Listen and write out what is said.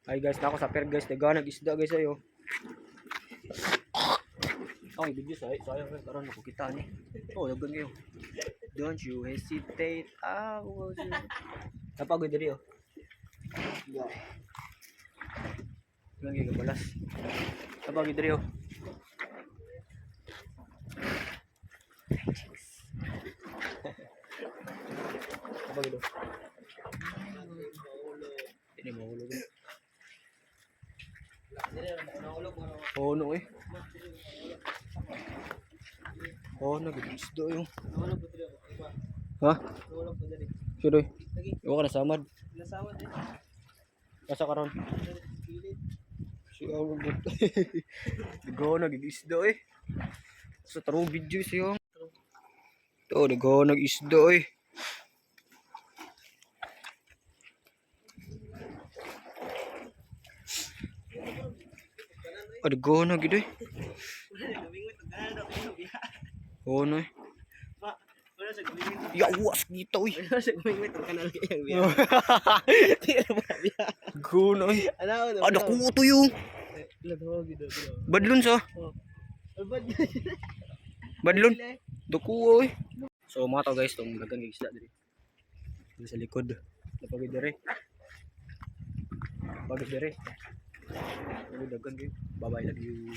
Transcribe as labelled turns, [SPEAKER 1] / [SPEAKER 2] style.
[SPEAKER 1] Ay guys, nako sa pier, guys, daganag isda, guys, ayo. Oh, video sa sayang guys, karon ako kita ni. Oh, dagan kayo. Don't you hesitate. Ah, will you? Napagod diri oh. Yeah. Lang kayo balas. Napagod diri oh. Napagod oh. Ini mahulog eh. Oo, no eh. Oo, oh, nag-isdo yung. Ha? Sure eh. Iwa ka nasamad.
[SPEAKER 2] Nasamad eh.
[SPEAKER 1] Asa karon? Si ako but. Nagawa nag-isdo eh. Sa taro video siya. To, nagawa nag-isdo eh. Ah, nagawa na gid eh. Oo no eh.
[SPEAKER 2] Wala sa gumingwit.
[SPEAKER 1] Yawas dito eh.
[SPEAKER 2] Wala sa gumingwit ang kanal kayang biya. Tira ba biya?
[SPEAKER 1] Go na eh.
[SPEAKER 2] Ano?
[SPEAKER 1] Ah, naku to yung.
[SPEAKER 2] Ladaw gid.
[SPEAKER 1] Badlon sa.
[SPEAKER 2] Bad.
[SPEAKER 1] Badlon. Duko eh. So mga to guys, tong dagan kay isda diri. Diri sa likod. Napagid diri. Pagid diri. Dagan kayo. Bye bye, love you.